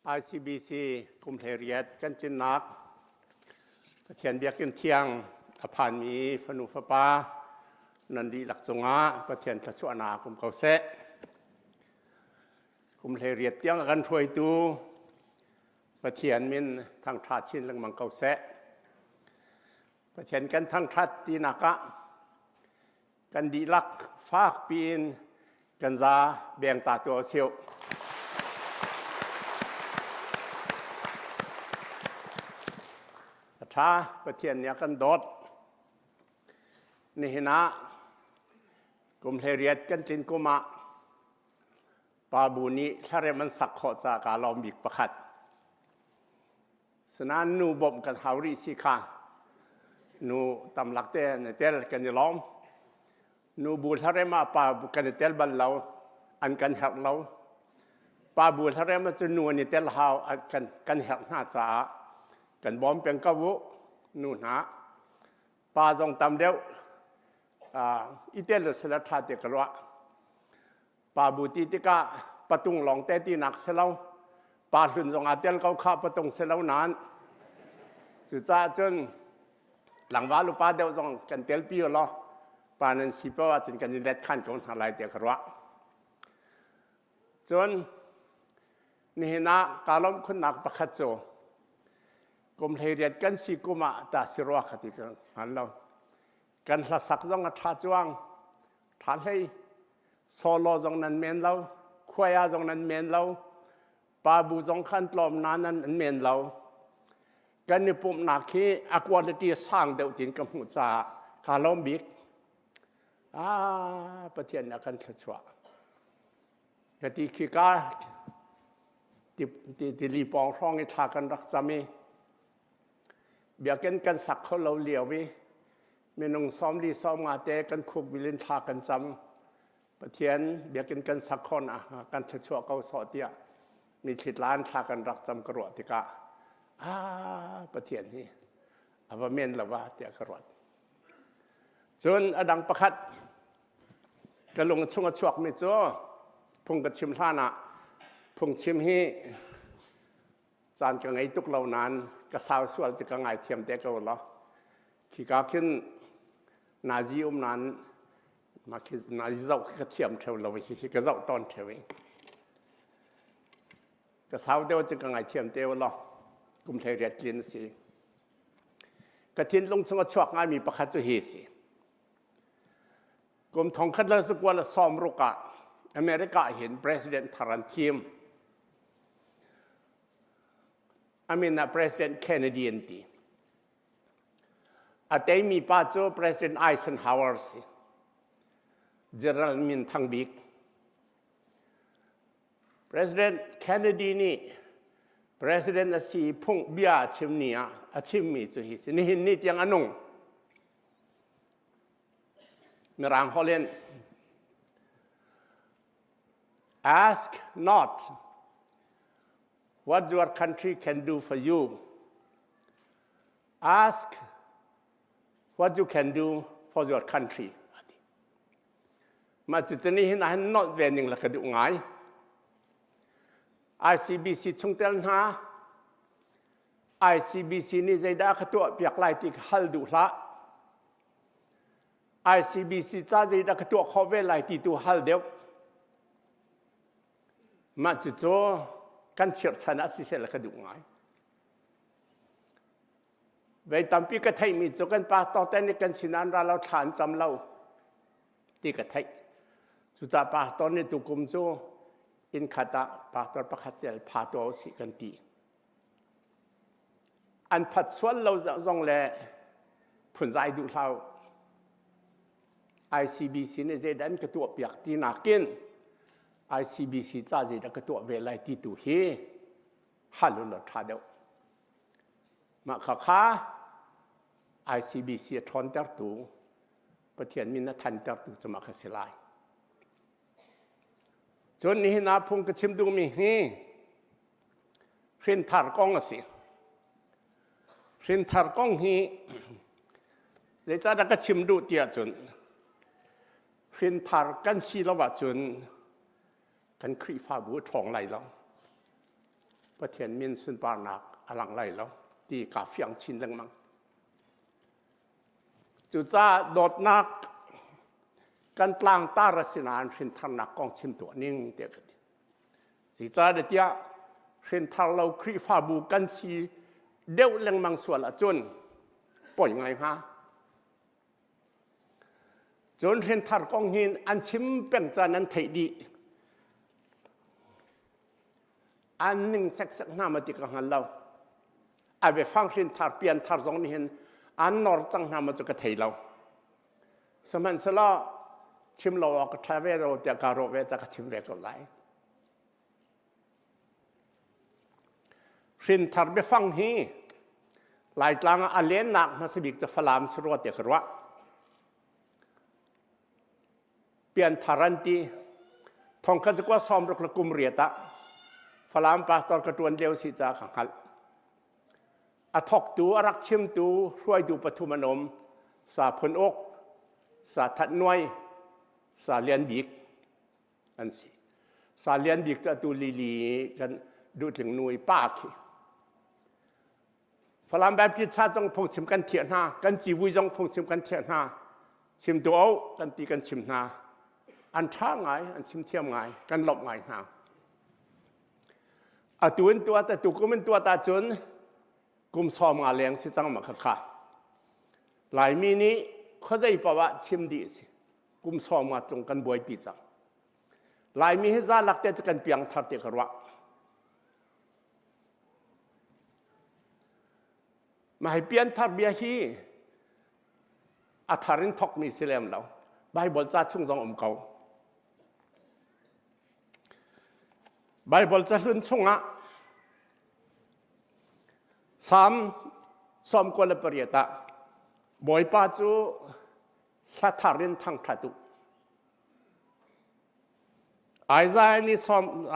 ICBC kum 18 kan tlinnak Pathian biakinn thiang a phanmi fanu fapa nan dihlak cungah Pathian thluachuahnak um ko seh. Kum 18 tiang a kan hruaitu Pathian min thangṭha chin lengmang ko seh. Pathian kan thangṭhat tinak ah kan dihlak fak piin kan za beng ta tu siu. A ṭha Pathian nih a kan dawt. Nihin ah kum 18 kan tlin kum ah pa bu nih thlarem an sak khawh caah kaa lawm bik pakhat. Sinain nu bawmh kan hau rih si kha nu tamlak te an i tel kan i lawm. Nu bu hlarem ah pa kan i tel bal lo, an kan herh lo. Pa bu hlarem ah cun nu an i tel hau kan, kan herh hna caah kan bawm peng ko u nu hna. Pa zong tam deuh uh, i tel lo sila ṭha te ka ruah. Pa bu ti tikah patung lawng te tinak si lo. Pa hlun zong aa tel ko kha patung si lo nain. Cucaah cun tlangval upa deuh zong kan telpi law pa nan si paoh ahcun kan in let khan ko hna lai tiah ka ruah. Cun nihin ah kaa lawmh khunnak pakhat cu kum 18 kan si kum ah ta si rua kha ti ka hngal lo. Kan hlasak zong a ṭha cuang. Ṭha hlei. Solo zong nan men lo. Khuai zong nan men lo. Pa bu zong khan tlawm na nan an men lo. Kan i pumhnak hi a quality sang deuh tin ka hmuh caah kaa lawm bik. Ah, Pathian nih a kan thluachuah. Ka ti khi ka tili pawng hrawng i thla kan rak cam i Biakinn kan sak kho lo lio i minung 40 sawmnga te kan khuk bil in thla kan cam. Pathian biakinn kan sak khawh nakhnga kan thluachuah ko sawh tiah mitthli tlan thla kan rak cam ka ruah tikah ah Pathian hi a va men lo va tiah ka ruat. Cun a dang pakhat ka lung chung a chuakmi cu phung ka chim hlan ah phungchim hi Caan ka ngei tuk lo nain ka sau sual cu ka ngaithiam te ko law. Khika khin nazi um nain mah khi nazi zoh khi ka thiam theo lo hi hi ka zoh tawn theo i. Ka sau deuh cu ka ngaithiam te law. Kum 18 tlin a si. Ka thinlung chung a chuak ngaimi pakhat cu hi si. Kum 1960 ah America hin President thar an thim. A min ah President Kennedy an ti. A teimi pa cu President Eisenhower si. General min thang bik. President Kennedy nih President a si phung bia a chim ni ah a chimmi cu hi si. Nihin ni tiang a nung. Mirang holh in Ask not what your country can do for you. Ask what you can do for your country. Mah cucu ni hin ahin nolh ve ning la ka duh ngai. ICBC chungtel hna ICBC nih zeidah ka tuah piak lai ti ka hal duh hlah. ICBC ca zeidah ka tuah khawh ve lai ti tu hal deuh. Mah cucu kan chirhchan ah siseh la ka duh ngai. Vei tampi ka theihmi cu kan pastor te nih kan sin an ra lo thla an cam lo ti ka theih. Cucaah pastor nih tukum cu inn khat ah pastor pakhat tel pha tuah usih kan ti. An phat sual lo zong le phunzai duh hlah u. ICBC nih zeidah an ka tuah piak ti nakin ICBC ca zeidah ka tuah ve lai ti tu hi hal u law ṭha deuh. Mah khakha ICBC a ṭhawntertu Pathian min a thantertu cu mah kha si lai. Cun nihin ah phung ka chim duhmi hi Hrinthar kong a si. Hrinthar kong hi zeicahdah ka chim duh ti ahcun hrinthar kan si lo ahcun kan Khrihfabu a ṭhawng lai lo. Pathian min sunparnak a lang lai lo ti kaa fiang chin lengmang. Cucaah dawtnak kan tlangtar a si nain hrintharnak kong chim tuah ning tiah ka ti. Zeicahtiah hrinthar lo Khrihfabu kan si deuh lengmang sual ahcun poi ngai hnga. Cun hrinthar kong hin an chim peng caan an theih dih. An ning seksek hna ma ti ka hngal lo. A biafang hrinthar pianthar zong nih hin an nor cang hna ma cu ka thei lo. Sihmanhsehlaw chim lo awk ka ṭha ve lo tiah kaa ruah ve ca ka chim ve ko lai. Hrinthar biafang hi Laitlang ah a lennak hmasa bik cu Falam si rua tiah ka ruah. Pianthar an ti. Thongkhat zakua 60 le kum riat ah Falam pastor ka ṭuan lio si caah ka hngalh. A thawktu, a rak chimtu, hruaitu pathum an um. Sa Phun Uk, Sa That Nuai, Sa Lian Bik an si. Sa Lian Bik cu atu lili kan duhtling nu i pa khi. Falam Baptist Church zong phungchim kan thiah hna, kan civui zong phungchim kan thiah hna. Chim tu o kan ti kan chim hna. An ṭha ngai, an chim thiam ngai, kan lawmh ngai hna. Atu in tuah atu kum in tuah ahcun kum 50 leng si cang ma khakha. Laimi nih khuazei paoh ah chim dih a si. Kum 50 tlung kan buaipi cang. Laimi hi za lak te cu kan piang thar ti ka ruah. Mah hi pianthar bia hi a thar in thawkmi si lem lo. Bible ca chung zong um ko. Bible cahlun chungah Salm 98 ah Bawipa cu hla thar in thangṭhat u. Isaiah nih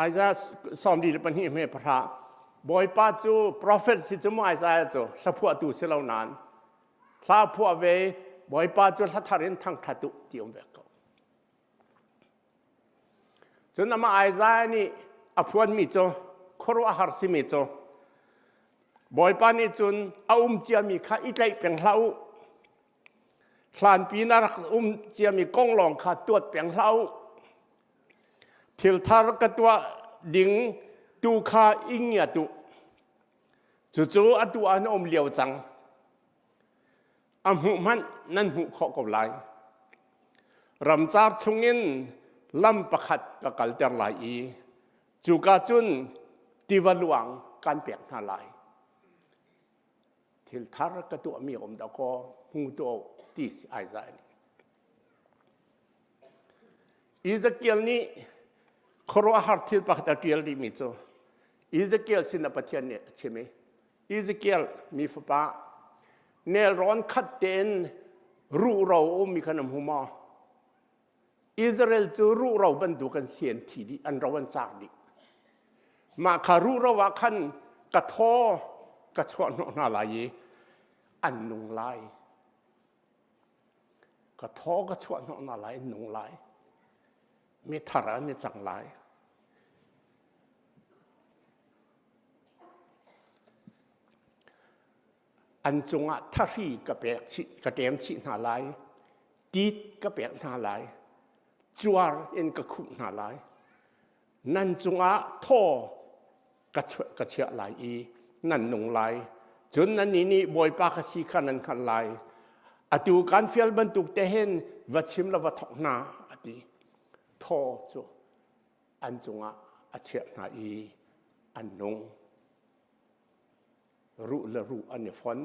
Isaiah 42 hme pahra Bawipa cu prophet si cu mu Isaiah cu hla phuahtu si lo nain hla phuah ve Bawipa cu hla thar in thangṭhat u ti um ve ko. Cun amah Isaiah nih a phuanmi cu khuaruahhar simi cu Bawipa nih cun a um ciami kha i tlaih peng hlah u. Hlanpi na rak um ciami kong lawng kha tuat peng hlah u. Thil thar ka tuah ding tu kha i ngiat u. Cucu atu ah na um lio cang. A hmuh hmanh nan hmuh khawh ko lai. Ramcar chungin lam pakhat ka kalter lai i cuka cun tiva luang kan pek hna lai. Thil thar ka tuahmi um dakaw hmu tuah ti si Isaiah nih. Ezekiel nih khuaruahhar thil pakhat a ṭial rihmi cu Ezekiel sin ah Pathian nih a chim i Ezekiel mi fapa nelrawn khat tein ruhro a ummi kha na hmu maw? Israel cu ruhro bantuk an si an thi dih an ro an car dih. Mah kha ruhro ah khan ka thaw ka chuah hnawh hna lai i an nung lai. Ka thaw ka chuah hnawh hna lai an nung lai. Mi thar an i cang lai. An cungah thahri ka pek chih, ka ṭem chih hna lai, tit ka pek hna lai, cuar in ka khuh hna lai. Nan cungah thaw ka, ka chiah lai i nan nung lai. Cun nannih nih Bawipa ka si kha nan hngalh lai. Atu kan fial bantuk te hin va chim la va thawk hna, a ti. Thaw cu an cungah a chiah hna i an nung. Ruh le ruh an i fon,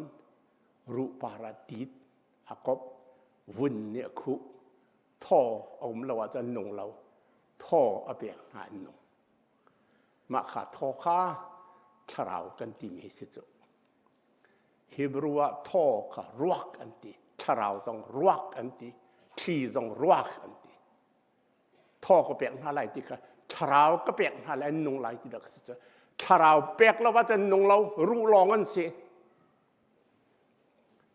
ruh par ah tit a kop, vun nih a khuh, thaw a um lo ahcun an nung lo, thaw a pek hna an nung. Mah kha thaw kha thlarau kan timi si cu. Hebrew ah thaw kha ruak an ti, thlarau zong ruak an ti, thli zong ruak an ti. Thaw ka pek hna lai ti kha thlarau ka pek hna lai an nung lai ti dak si cu thlarau pek lo ahcun nung lo ruh lawng an si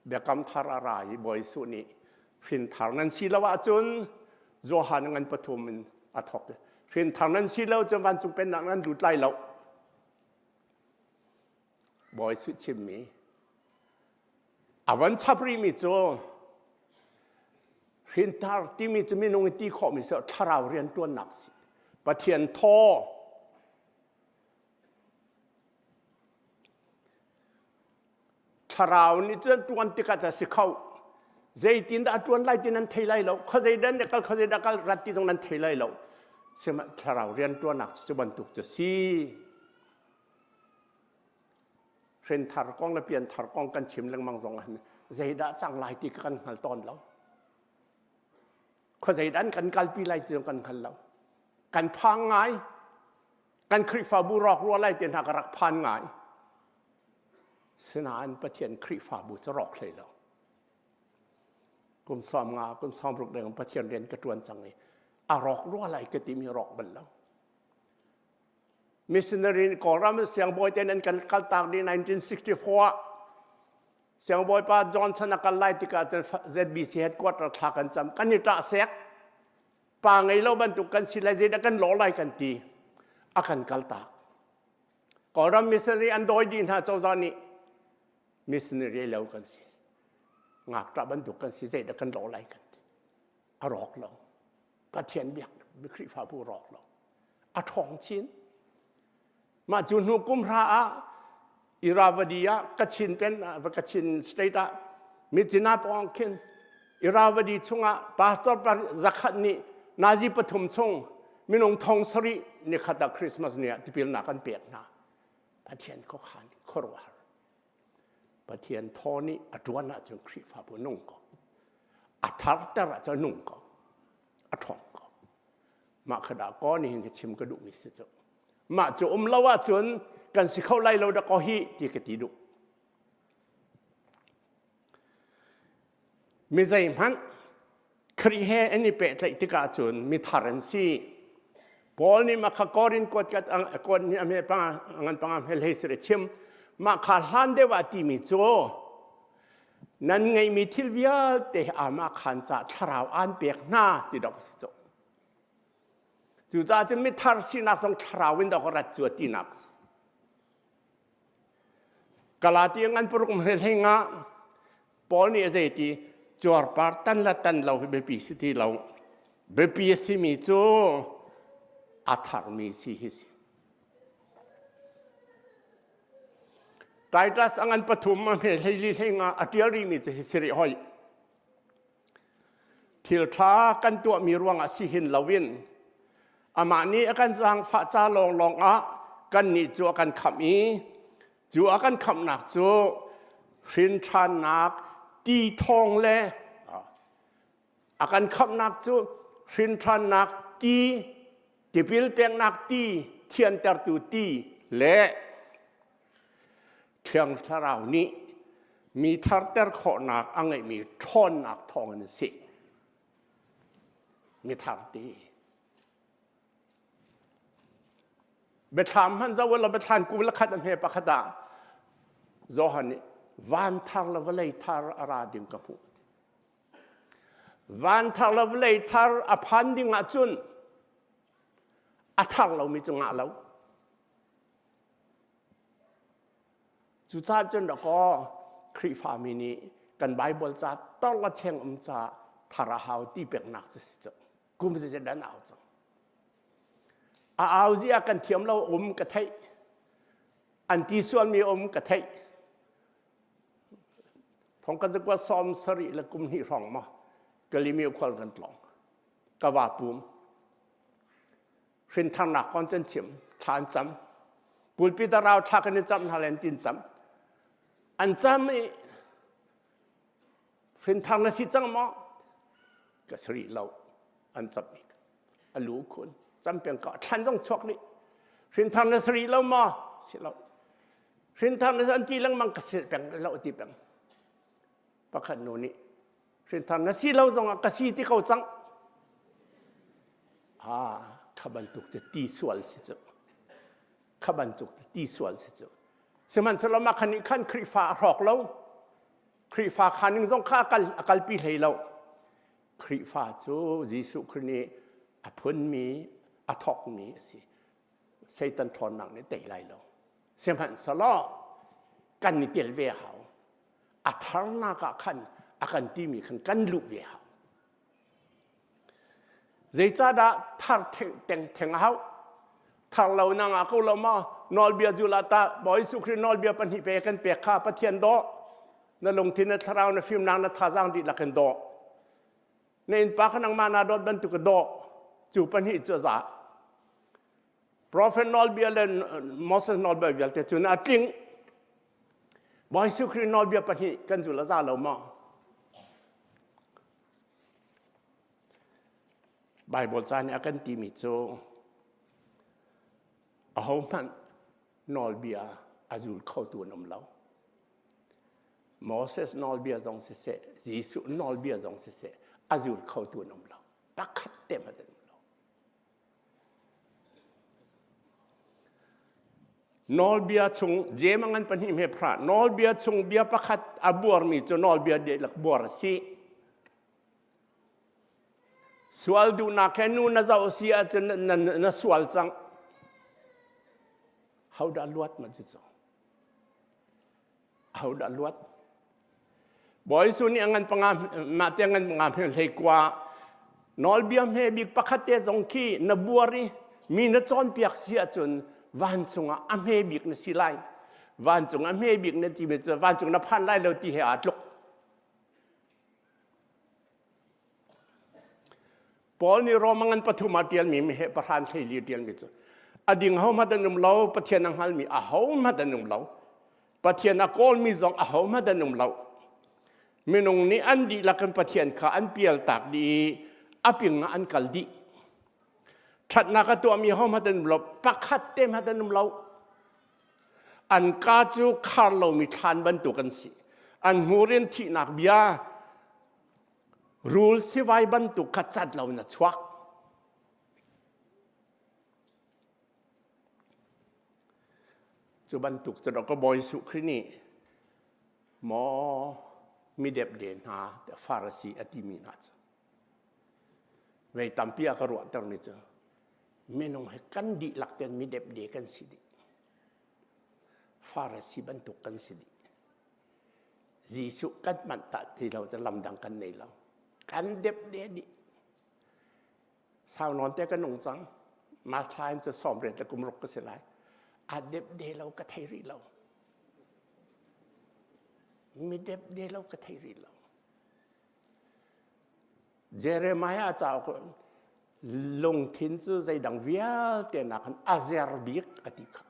biakam thar a ra i Bawi Jesuh nih hrinthar nan si lo ahcun Johan ngan pathum in a thawk hrinthar nan si lo cun vancung pennak nan lut lai lo. Bawi Suh chimmi a van chap rihmi cu hrinthar timi cu minung i ti khawhmi si thlarau rianṭuannak si. Pathian thaw Thlarau nih cun ṭuan tikah cu a si kho. Zeitindah a ṭuan lai ti nan thei lai lo. Khuazei dah na kal, khuazei dah kal rat ti zong nan thei lai lo. Sihmanhsehlaw thlarau rianṭuannak cu cu bantuk cu a si. Hrinthar kong le pianthar kong kan chim lengmang zong ah zeidah cang lai ti kha kan hngal tawn lo. Khuazei dah an kan kalpi lai ti zong kan hngal lo. Kan phang ngai. Kan Khrihfabu rawk rua lai ti hna ka rak phan ngai. Sinain Pathian Khrihfabu cu rawk hlei lo. Kum sawm nga, kum sawm ruk deng Pathian rian ka ṭuan cang i a rawk rua lai ka timi rawk bal lo. Missionary Kawlram siangbawi te nan kan kaltak dih 1964 ah siangbawipa Johnson a kal lai tikah cun ZBC headquarter thla kan cam kan i ṭah sek pa ngei lo bantuk kan si lai zeidah kan lawh lai kan ti a kan kaltak Kawlram missionary an dawi dih hna cozah nih missionary lo kan si. Ngakṭah bantuk kan si zeidah kan lawh lai kan ti. A rawk lo. Pathian biak Khrihfabu rawk lo. A ṭhawng chin. Mah cu hnu kum hra ah Irrawaddy ah Kachin pen Kachin state ah Myitkyina pawng khin Irrawaddy chungah pastor zakhat nih nazi pathum chung minung thong sarih nikhat ah Christmas ni ah tipilnak an pek hna. Pathian khuakhan khuaruahhar. Pathian thaw nih a ṭuan ahcun Khrihfabu nung ko. A tharter ahcun nung ko. A ṭhawng ko. Mah kha dah kaw nihin hi chim ka duhmi si cu. Mah cu um lo ahcun kan si kho lai lo dah kaw hi ti ka ti duh. Mi zeihmanh Khrih he an i pehtlaih tikah cun mithar an si. Paul nih mah kha Korin kuat kat kuat nih a me panga ngan panga hmel hei sir chim mah kha hlan deuh ah timi cu nan ngeihmi thil vialte amah khan ca thlarau aan pek hna ti dok si cu. Cucaah cun mithar sinak zong thlarau in dok rat cu tinak si. Galatia ngan paruk hme hlei nga Paul nih a zei ti cuarpar tan le tan lo hi biapi si ti lo biapi a simi cu a tharmi si hi si Titus a ngan pathum a hme hlei li hlei nga a ṭial rihmi cu hi si rih hoi Thil ṭha kan tuahmi ruangah si hin loin amah nih a kan zaangfah ca lawnglawng ah kannih cu a kan khamh i cu a kan khamhnak cu hrinṭhannak ti thawng le a kan khamhnak cu hrinṭhannak ti tipil peknak ti thiantertu ti le Thiang Thlarau nih mi tharter khawhnak a ngeihmi ṭhawnnak thawngin a si. Mi thar ti. Biathlam hmanh zoh la biathlan kum le khat a hme pakhat ah Johan nih van thar le vawlei thar a ra ding ka hmuh. Van thar le vawlei thar a phan ding ahcun a thar lomi cu ngah lo. Cucaah cun dakaw Khrihfami nih kan Baibal ca tor la cheng um ca thar a hau ti peknak cu si cu. Kum zeizat dan au cang. A au zia kan thiam lo um ka theih. An ti sualmi um ka theih. Thong kan zakua sawm sarih le kum hnih hrawng ma Kalimi khual kan tlawng. Ka va pum. Hrintharnak kon can chim thla an cam pulpit rau thla kan i cam hna len tin cam an cam i hrinthar na si cang maw ka si rih lo an cam i a lu khun cam peng ka thlan zong chuak rih hrinthar na si rih lo maw si lo hrinthar na an ti lengmang ka si peng lo ti peng pakhat nu nih Hrinthar na si lo zongah ka si ti ko cang. Ah, kha bantuk cu ti sual si cu. Kha bantuk cu ti sual si cu. Sihmanhsehlaw mah khan nih khan Khrihfa a hrawk lo. Khrihfa khaning zong kha a kal a kalpi hlei lo. Khrihfa cu Jesuh Khrih nih a phunmi, a thawkmi a si. Satan ṭhawnnak nih tei lai lo. Sihmanhsehlaw. Kan i tel ve hau. A tharnak ah khan a kan timi khan kan luh ve hau. Zeicahdah thar theng teng theng a hau? Thar lo na ngah ko lo maw? Nawlbia zul ah tah Bawi Jesuh Khrih nawlbia pahnih pe kan pek kha Pathian daw. Na lungthin na thlarau na fimnak na thazaang dihlak in daw. Na innpa kha nangmah naa dawt bantuk in daw. Cu pahnih cu a za. Prophet nawlbia le Moses nawlbia vialte cu na tling. Bawi Jesuh Khrih nawlbia pahnih kan zul a za lo maw? Baibal ca nih a kan timi cu ahohmanh nawlbia a zul khotu an um lo. Moses nawlbia zong siseh, Jesuh nawlbia zong siseh, a zul khotu an um lo. Pakhat te hmanh an um lo. Nawlbia chung Jeim a ngan pahnih hme phra nawlbia chung bia pakhat a buarmi cu nawlbia dihlak buar a si. Sual duhnak he nu na zoh si ahcun na, na, na sual cang. Hodah luat ma cu cu? Hodah luat? Bawi Jesuh nih a ngan panga mah te ngan panga hme hlei kua nawlbia hme bik pakhat te zong khi na buar i mi na cawnpiak si ahcun vancung ah a hme bik na si lai. Vancung a hme bik na ti mi cu vancung na phan lai lo ti he aa tluk. Paul nih Rome ngan pathum ah ṭialmi mi he pahran hleili ṭialmi cu a ding hohmanh an um lo Pathian a hngalmi ahohmanh an um lo Pathian a kawlmi zong ahohmanh an um lo minung nih an dihlak in Pathian kha an pialtak dih i a ping ah an kal dih ṭhatnak a tuahmi hohmanh an um lo pakhat te hmanh an um lo an ka cu khar lomi thlan bantuk an si an hmur in thihnak bia Rul sivai bantuk kha cat lo na chuak. Cu bantuk cu ka Bawi Jesuh Khrih nih maw mi depde hna Farasi a timi hna cu vei tampi a ka ruahtermi cu minung he kan dihlak ten mi depde kan si dih. Farasi bantuk kan si dih. Jesuh kan manh ta ti lo cu lamdang kan nei lo. Kan depde dih. Sau nawn te ka nung cang. Ma thla in cu sawmriat le kum ruk ka si lai. A depde lo ka thei rih lo. Mi depde lo ka thei rih lo. Jeremiah cauk lungthin cu zeidang vialte nakin a zer bik a ti kha.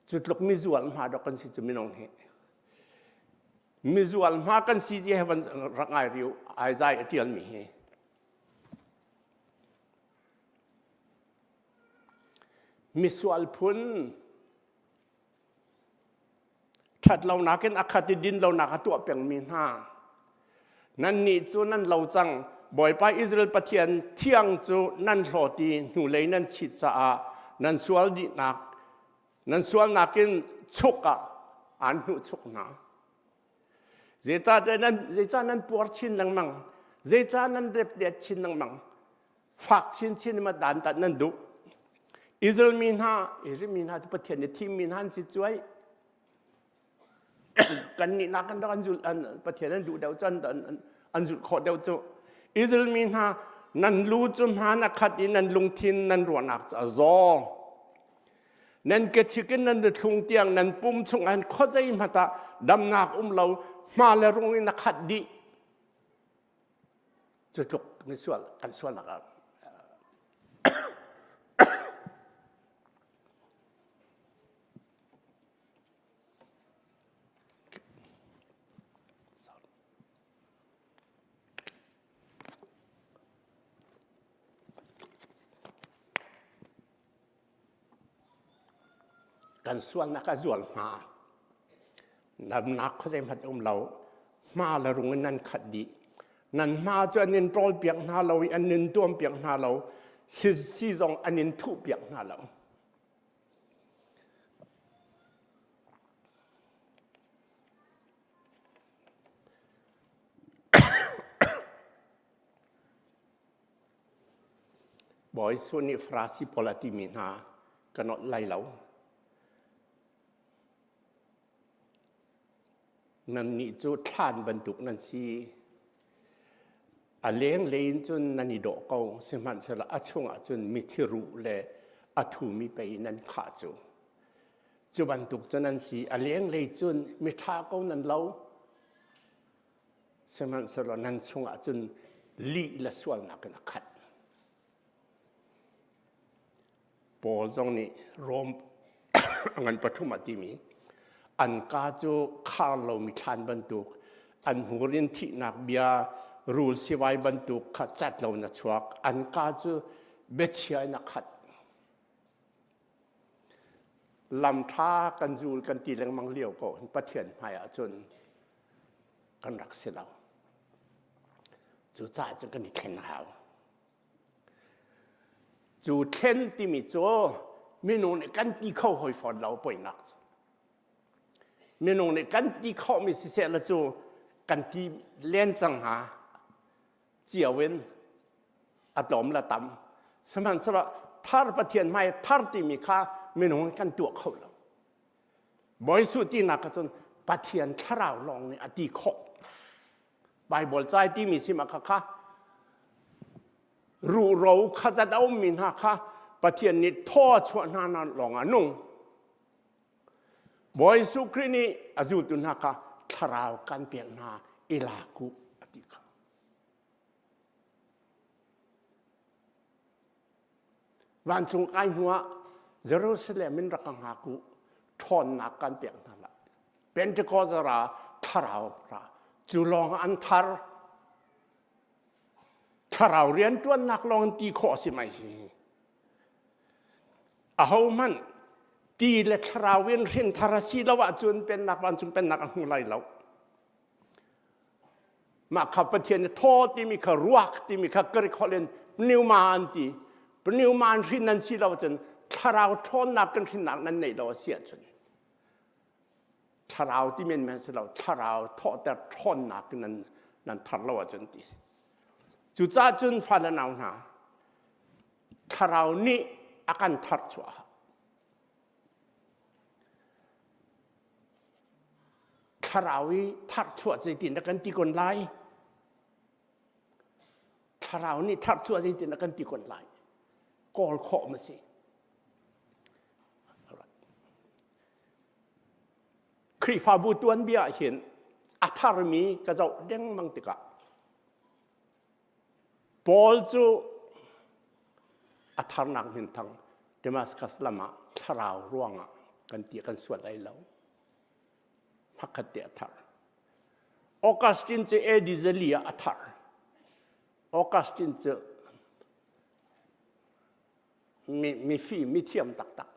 Cu tluk mizual hma dok kan si cu minung hi. Mizual hma kan si ti he van rak ngai riu Isaiah a tialmi hi. Misual phun ṭhat lonak in a khat i din lonak a tuah pengmi hna nannih cu nan lo cang Bawipa Israel Pathian thiang cu nan hlawt i hnulei nan chit caah nan sual dihnak nan sualnak in chuk ah aan hnuhchuk hna zeicahtiah nan zeicah nan puar chin lengmang zeicah nan repdet chin lengmang fak chinchin ma dantat nan duh Israel mi hna Israel mi hna cu Pathian nih thimmi hna an si cuai kan nih nak kan rak an zulh an Pathian an duh deuh cu an an zulh khawh deuh cu Israel mi hna nan lu cu hmaan a khat i nan lungthin nan ruahnak cu a zaw nan kechik in nan thlung tiang nan pum chung an khuazei hmanh ah damnak um lo hma le rung in a khat dih Cu tluk misual kan sualnak ah Kan sualnak a zual hma. Namnak khuazei hmanh um lo. Hma le rung in nan khat dih. Nan hma cu an in ṭawl piak hna lo i an in tuam piak hna lo. Si, si zong an in thuh piak hna lo. Bawi Jesuh nih Farasi pawl a timi hna ka nolh lai lo. Nannih cu thlan bantuk nan si. A lenglei in cun nan i dawh ko, sihmanhsehlaw a chungah cun mithi ruh le a thumi pei nan khah cu. Cu bantuk cu nan si. A lenglei cun miṭha ko nan lo, sihmanhsehlaw nan chungah cun lih le sualnak in a khat. Paul zong nih Rom ngan pathum ah timi an ka cu khar lomi thlan bantuk an hmur in thihnak bia rul sivai bantuk kha cat lo na chuak an ka cu biachia in a khat lam ṭha kan zul kan ti lengmang lio ko Pathian hmai ah cun kan rak si lo cucaah cun kan i thlen hau Cu thlen timi cu minung nih kan ti kho hoi fawn lo poinak cu. Minung nih kan ti khawhmi siseh la cu kan ti len cang hnga cio in a tlawm la tam. Sihmanhsehlaw thar Pathian hmai thar timi kha minung kan tuah kho lo. Bawi Jesuh tinak ah cun Pathian thlarau lawng nih a ti khawh. Baibal cai timi si ma kha kha ruhro kha zat a ummi hna kha Pathian nih thaw a chuah hna na lawng ah nung. Bawi Jesuh Khrih nih a zultu hna kha thlarau kan pek hna i lak u a ti kha. Vancung kai hnuah Jerusalem in rak ka hngak u ṭhawnnak kan pek hna lai. Pentecost ra thlarau ra cu lawng an thar. Thlarau rianṭuannak lawng in ti khawh a si mai hi. Ahohmanh ti le thlarau in hrinthar a si lo ahcun pennak vancung pennak a hmu lai lo. Mah kha Pathian nih thaw timi kha ruak timi kha Greek holh in pneuma an ti. Pneuma an hrin nan si lo ahcun thlarau ṭhawnnak kan hrinnak nan neih lo a si ahcun thlarau ti menmen si lo thlarau thawhter ṭhawnnak nan nan thar lo ahcun ti. Cucaah cun fale nau hna thlarau nih a kan thar chuah Thlarau i tharchuah zeitin na kan ti kon lai? Thlarau nih tharchuah zeitin na kan ti kon lai? Kawl khawh ma si. Khrihfabu tuanbia ah hin a tharmi ka zoh dengmang tikah Paul cu a tharnak minthang Damascus lam ah thlarau ruangah kan ti kan sual lai lo. Hmakhat te a thar. Augustine cu AD zali ah a thar. Augustine cu mi mifim mithiam taktak.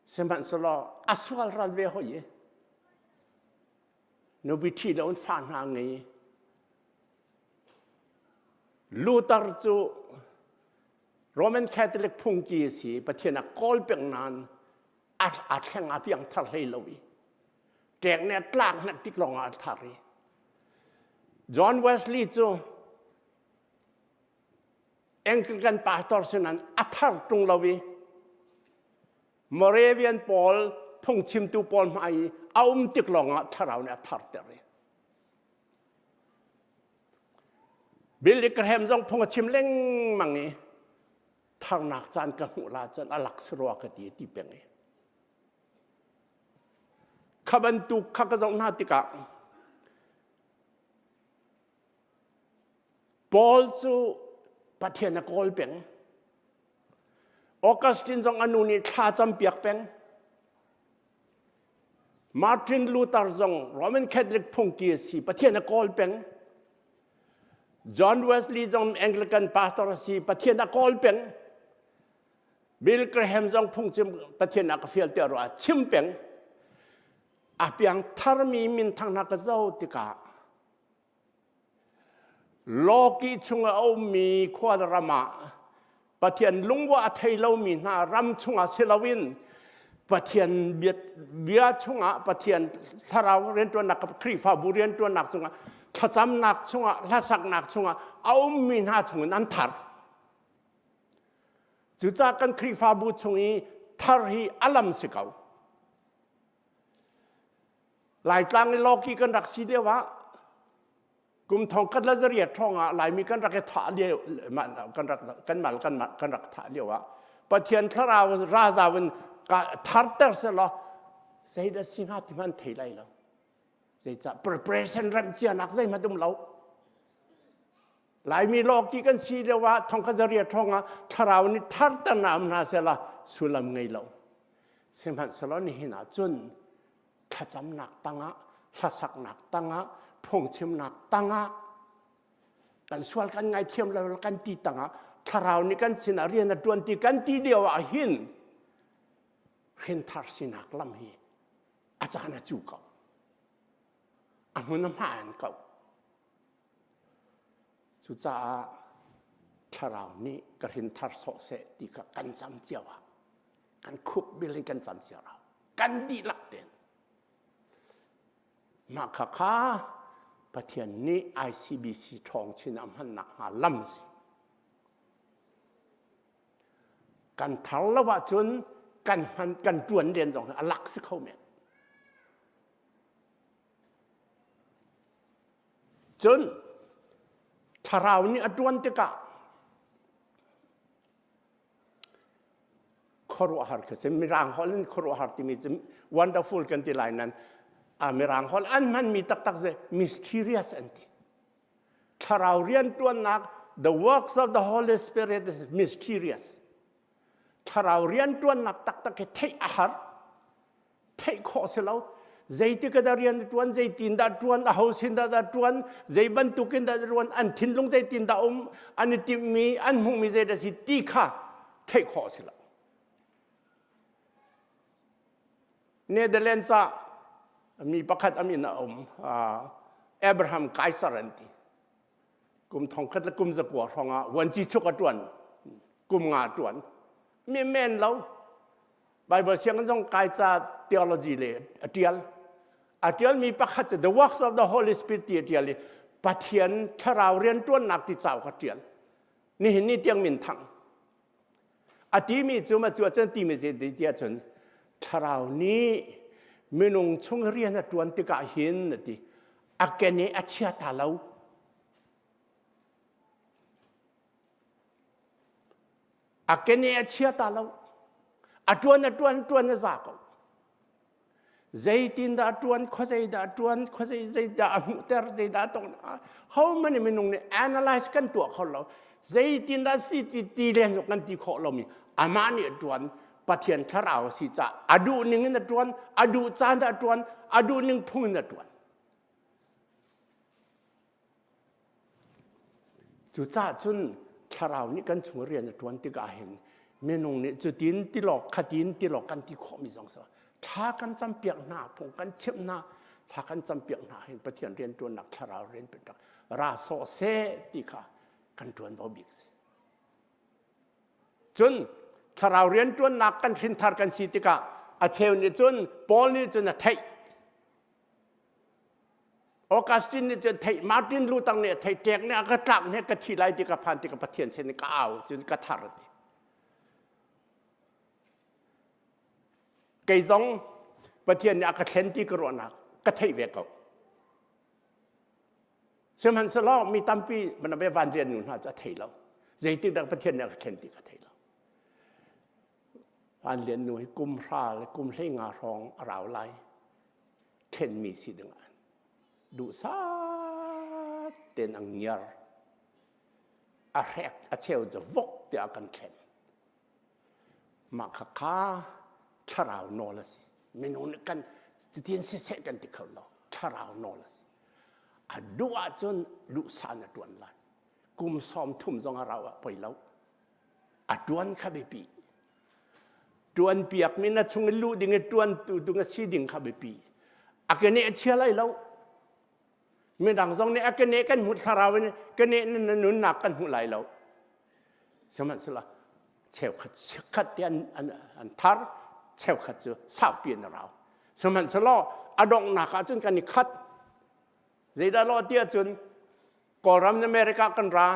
Sihmanhsehlaw a sual ral ve hoi i nupi ṭhi lo in fa hna ngei. Luther cu Roman Catholic phungki a si Pathian a kawl peng nain a thleng a piang thar hlei lo i ṭek nih a tlak hnek tik lawng ah a thar i John Wesley cu Anglican pastor sinan a thar ṭung lo i Moravian pawl phungchimtu pawl hmai i a um tik lawngah thlarau nih a tharter i Billy Graham zong phung a chim lengmang i tharnak caan ka hmuh la cun a lak si rua ka ti ti peng i kha bantuk kha ka zoh hna tikah Paul cu Pathian a kawl peng Augustine zong a nu nih thla campiak peng Martin Luther zong Roman Catholic phungki a si Pathian a kawl peng John Wesley zong Anglican pastor a si Pathian a kawl peng Bill Graham zong phungchim Pathian a ka fial tiah ruah chim peng a piang tharmi minthang hna ka zo tikah Lawki chung a ummi khua le ram ah Pathian lungwa a thei lomi hna ram chungah si loin Pathian bia, bia chungah Pathian thlarau rianṭuannak Khrihfabu rianṭuannak chungah thlacamnak chungah hlasaknak chungah a ummi hna chungin an thar. Cucaah kan Khrihfabu chung i thar hi a lam si ko. Laitlang i lawki kan rak si lio ah kum thong khat le zariat ṭhawng ah Laimi kan rak i thah lio kan rak kan mal kan kan rak thah lio ah Pathian thlarau razau in tharter selaw zeidah si hnga ti hmanh thei lai lo. Zeicah preparation remh cianak zeihmanh um lo. Laimi lawki kan si lio ah thongkhat zariat ṭhawng ah thlarau nih tharter na um hna sela sullam ngei lo. Sihmanhsehlaw nihin ah cun thlacamnak tangah hlasaknak tangah phungchimnak tangah kan sual kan ngaithiam lo kan ti tangah thlarau nih kan sinah rian a ṭuan ti kan ti lio ah hin hrinthar sinak lam hi a caan a cu ko a hmun a hmaan ko cucaah thlarau nih ka hrinthar sawh seh ti kha kan cam cio ah kan khup bil in kan cam cio rau kan dihlak ten mah kha kha Pathian nih ICBC ṭhawng chin a hmannak hnga lam si kan thar lo ahcun kan hman kan ṭuan len zong a lak si kho men cun thlarau nih a ṭuan tikah khuaruahhar kha si mirang holh in khuaruahhar timi cu wonderful kan ti lai nan a mirang holh an hmanmi taktak cu mysterious an ti thlarau riantuannak the works of the holy spirit is mysterious thlarau riantuannak taktak hi theih a har theih khawh si lo zeitik dah rian ṭuan zeitin dah ṭuan aho sin dah dah ṭuan zei bantukin dah ṭuan an thinlung zeitin dah um an i timhmi an hmuhmi zei dah si ti kha theih khawh si lo Netherlands ah mi pakhat amin a um Abraham Kaiser an ti kum thongkhat le kum zakua hrawng ah vuanci chuk a ṭuan kum nga ṭuan mi men lo Bible sianginn zong kai ca theology le a ṭial. A ṭialmi pakhat cu The Works of the Holy Spirit ti a ṭial i Pathian thlarau rianṭuannak ti cauk a ṭial. Nihin ni tiang min thang. A timi cu ma cu ahcun timi zei ti ahcun thlarau nih minung chung rian a ṭuan tikah hin a ti a kene a chia ta lo. A kene a chia ta lo. A ṭuan a ṭuan ṭuan a za ko. Zeitindah a ṭuan, khuazei dah a ṭuan, khuazei zeidah a hmuhter, zeidah a tong. Ho many minung nih analyze kan tuah kho lo. Zeitindah si ti ti len kan ti khawh lomi amah nih a ṭuan Pathian thlarau a si caah a duh ning in a ṭuan, a duh caan a ṭuan, a duh ning phung in a ṭuan. Cucaah cun thlarau nih kan chung rian a ṭuan tikah hin minung nih cutin tilawk khatin tilawk kan ti khawhmi zong si thla kan campiak hna phung kan chimh hna thla kan campiak hna hin Pathian rian ṭuannak thlarau rian ṭuannak ra sawh seh ti kha kan ṭuanvo bik si. Cun thlarau rian ṭuannak kan hrinthar kan si tikah a cheu nih cun Paul nih cun a theih Augustine nih cun theih Martin Luther nih a theih ṭek nih a ka tlak nih ka thi lai ti ka phan ti ka Pathian sin ka au cun ka thar ti. Kei zong Pathian nih a ka thlen ti ka ruahnak ka theih ve ko. Sihmanhsehlaw mi tampi manabe van rian nu hna cu a thei lo. Zeitik dah Pathian nih a ka thlen ti ka thei lo. Van lian nu hi kum hra le kum hlei nga hrawng a rau lai. Thlenmi si ding ah duhsah tein a ngiar. A hrek a cheu cu vok tiah a kan thlen. Mah kha kha thlarau nawl a si. Minung nih kan cutin siseh kan ti kho lo. Thlarau nawl a si. A duh ahcun duhsah na ṭuan lai. Kum sawm thum zong a rau ah poi lo. A ṭuan kha biapi. Ṭuan piakmi na chung i luh ding i ṭuantu ding a si ding kha biapi. A keneh a chia lai lo. Midang zong nih a keneh kan hmuh thlarau in keneh na nunnak kan hmu lai lo. Sihmanhsehlaw cheukhat chikkhat te an, an, an thar, cheukhat cu saupi an rau. Sihmanhsehlaw a donghnak ahcun kan i khat. Zeidah lo ti ahcun Kawlram America kan ra,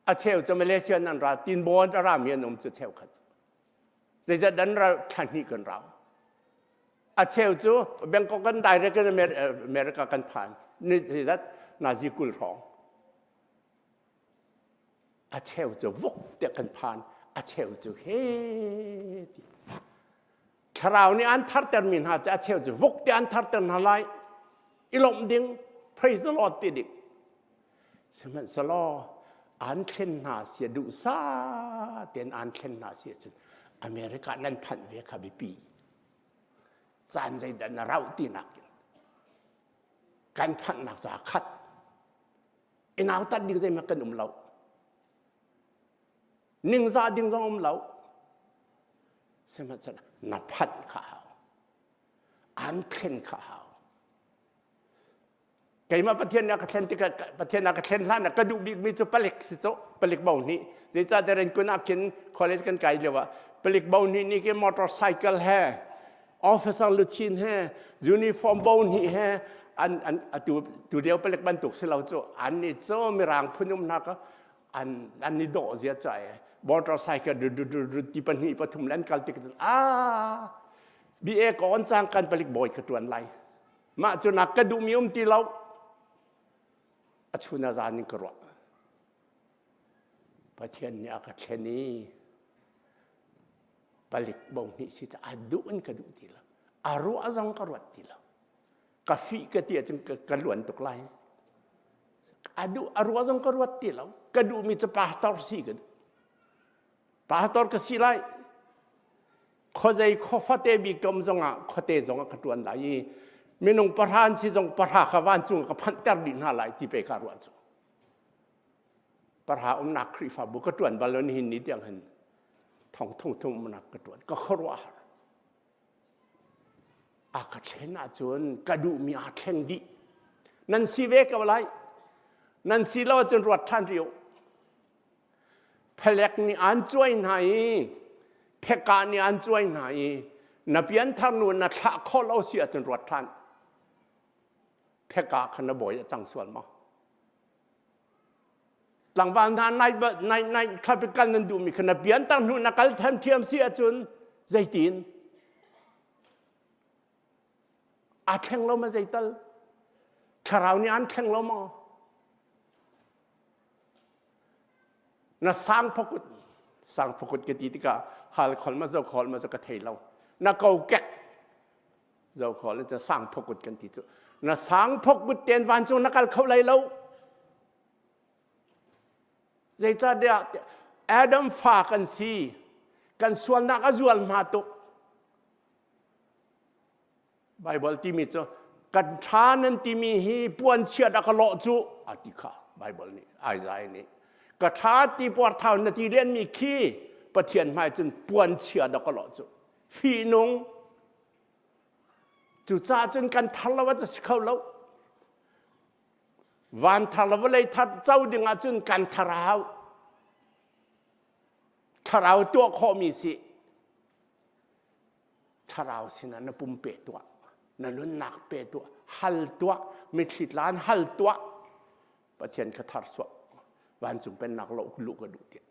a cheu cu Malaysia nan ra tinbawn a rami an um cu cheukhat cu zeizat dan ra thla hnih kan rau. A cheu cu Bangkok kan direct in America kan phan. Ni zat nazi 20 hrawng. A cheu cu vuk te kan phan. A cheu cu he ti. Thlarau nih an thartermi hna cu a cheu cu vuk te an tharter hna lai. I lawmh ding, praise the Lord ti ding. Sihmanhsehlaw an thlen hna sia duhsah tein an thlen hna si ahcun America nan phanh ve kha biapi. Caan zeidah na rauh tinak in kan phanhnak ca khat. I nautat ding zeihmanh kan um lo. Ningzah ding zong um lo. Sihmanhsehlaw na phanh kha hau. An thlen kha hau. Keimah Pathian nih a ka thlen tikah Pathian a ka thlen hlan ah ka duh bikmi cu palik si cu palik bo nih zeicahtiah Rangoon ah khin college kan kai lio ah palik bo nih nih khi motorcycle he officer luchin he uniform bo nih he an an atu tu lio palik bantuk si lo cu an nih cu mirang phun um hna ka an an i dawh zia ca e motorcycle du du du du ti pahnih pathum le an kal tik cun a BA ka on cang kan palik bawi ka tuan lai Mah cu nak ka duhmi um ti lo. A chun a zan in ka ruah. Pathian nih a ka thlen i palik bo hnih si ca a duh in ka duh ti lo. A ruah zong ka ruat ti lo. Ka fih ka ti ahcun ka luan tuk lai. A duh a ruah zong ka ruat ti lo. Ka duhmi cu pastor si ka duh. Pastor ka si lai. Khuazei khuafate bik kam zongah khuate zongah ka ṭuan lai i minung pahra an si zong pahra kha vancung ah ka phanhter dih hna lai ti pe ka ruah cu. Pahra umnak Khrihfabu ka ṭuan bal lo nihin ni tiang hin thong thong thum umnak ka ṭuan ka khuaruahhar. A ka thlen ahcun ka duhmi aa thleng dih. Nan si ve ko lai. Nan si lo ahcun ruat ṭhan rih u. Phalek nih an cuai hna i pheka nih an cuai hna i na pianthar nu na thlah khawh lo si ahcun ruat ṭhan. Pheka kha na bawi a cang sual maw? Tlangval hna nai nai nai kha kal nan duhmi kha na pianthar hnu na kal thiamthiam si ahcun zeitin? Aa thleng lo ma zeital? Thlarau nih an thleng lo maw? Na sangphakut sangphakut ka ti tikah hal khol ma zo khol ma zo ka thei lo. Na kokek zo khol cu sangphakut kan ti cu. Na sangphakut ten vancung na kal kho lai lo. Zeicahtiah Adam fa kan si. Kan sualnak a zual hma tuk. Baibal timi cu kan ṭha nan timi hi puan chiat a ka lawh cu a ti kha Baibal nih Isaiah nih ka ṭha ti puarthau na ti lenmi khi Pathian hmai cun puan chia dah ka lawh cu fihnung cucaah cun kan thar lo ah si kho lo van thar le vawlei thar co ding ah cun kan thar a hau thlarau tuah khawhmi si Thlarau sinah na pum pe tuah, na nunnak pe tuah, hal tuah, mitthli tlan hal tuah. Pathian kha thar suah. Vancung pennak lo luh ka duh tiah.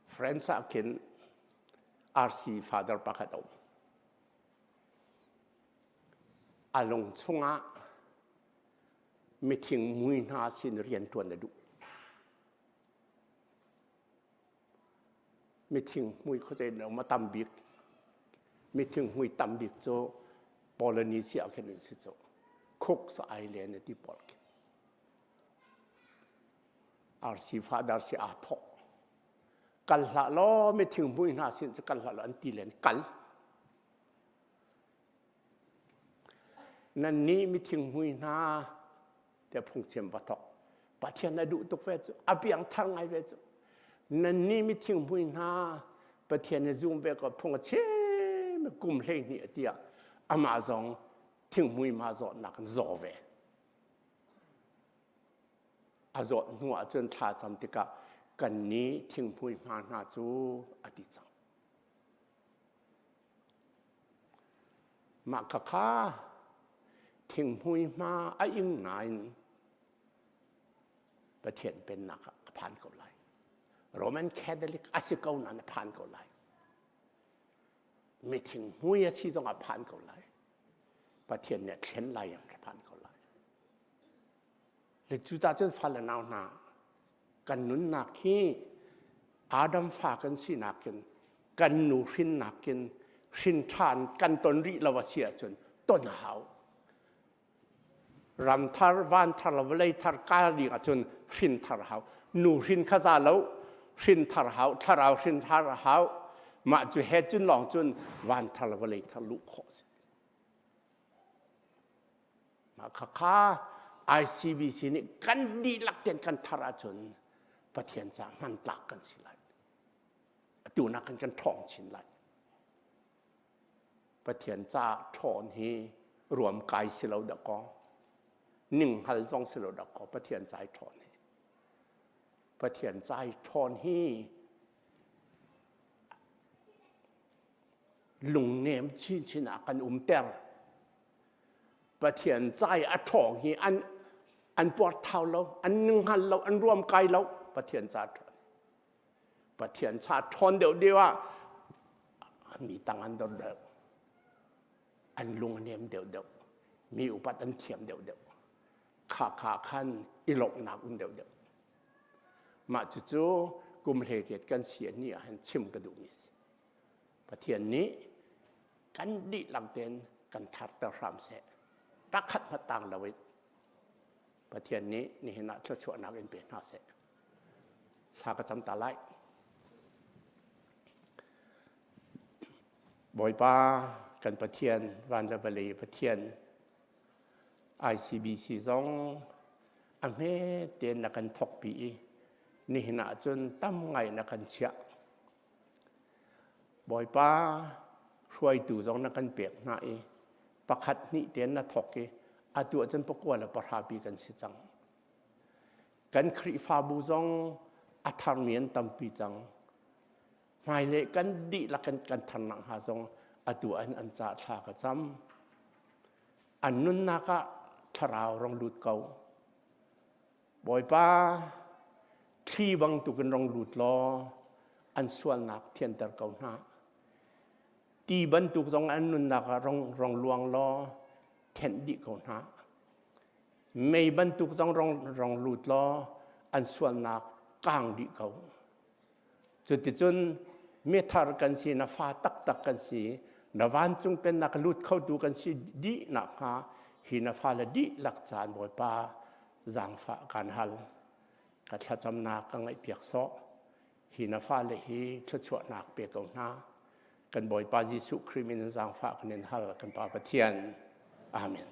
France ah khin RC father pakhat a um. A lung chungah mithing mui hna sin rianṭuan a duh. Mithing mui khuazei in um a tam bik. Mithing mui tam bik cu Polynesia khin an si cu. Cooks Island a ti pawl khi. RC father si aa thawh. Kal hlah law mithing mui hna sin cu kal hlah law an ti len kal. Nannih mithinghmui hna tiah phungchim va thawk. Pathian a duh tuk ve cu, a piangthar ngai ve cu. Nannih mithinghmui hna Pathian na zum ve ko phung a chim kum 12 a tiah amah zong thinghmui ma zawtnak in zaw ve. A zawt hnu ah cun thla cam tikah kannih thinghmui hma hna cu a ti cang. Mah khakha. Thinghmui hma a ing nain Pathian pennak ah ka phan ko lai. Roman Catholic a si ko nain a phan ko lai. Mi thinghmui a si zong ah phan ko lai. Pathian nih a thlen lai ang ka phan ko lai. Le cucaah cun fale nau hna kan nunnak hi Adam fa kan sinak in kan nu hrinnak in hrin ṭhan kan ton rih lo a si ahcun ton a hau. Ram thar, van thar le vawlei thar kal ding ahcun hrin thar a hau. Nu hrin kha za lo, hrin thar hau, thlarau hrin thar a hau. Mah cu he cun lawng cun van thar le vawlei thar luh khawh a si. Mah khakha ICBC nih kan dihlak tein kan thar ahcun Pathian ca hmantlak kan si lai. Atu nakin kan ṭhawng chin lai. Pathian ca ṭhawn hi ruam kai si lo dah kaw, ninghngal zong si lo dah kaw Pathian ca i ṭhawn hi. Pathian ca i ṭhawn hi lungnem chinchin ah kan umter. Pathian ca i a ṭhawng hi an an puarthau lo, an ninghngal lo, an ruamkai lo. Pathian ca ṭhawn. Pathian ca ṭhawn deuh deuh ah mi tang an dor deuh. An lung a nem deuh deuh. Mi upat an thiam deuh deuh. Kha kha khan i lawmhnak um deuh deuh. Mah cucu kum hleiriat kan si ni ah hin chim ka duhmi si. Pathian nih kan dihlak tein kan tharter hram seh. Pakhat hmanh tang loin Pathian nih nihin ah thluachuahnak in pe hna seh. Thla ka cam ta lai. Bawipa kan Pathian, van le vawlei Pathian, ICBC zong a hme tein na kan thawkpi i nihin ah cun tam ngai na kan chiah. Bawipa hruaitu zong na kan pek hna i pakhat hnih tein na thawk i atu ahcun pakua le pahra pi kan si cang. Kan Khrihfabu zong a tharmi an tampi cang. Hmailei kan dihlak in kan thar nakhnga zong atu an an ca thla ka cam. An nunnak ah thlarau rong lut ko. Bawipa, thli bangtukin rong lut law an sualnak thianter ko hna. Ti bantuk zong an nunnak ah rong, rong luang law thenh dih ko hna. Mei bantuk zong rong, rong lut law an sualnak kaang dih ko. Cuticun mithar kan si, na fa taktak kan si, na vancung pennak lut khotu kan si dih nakhnga hi na fale dihlak caan Bawipa zaangfah kan hal. Ka thlacamnak ka ngaihpiak sawh. Hi na fale hi thluachuahnak pe ko hna. Kan Bawipa Jesuh Khrih min in zaangfah kan in hal kan Pa Pathian. Amen.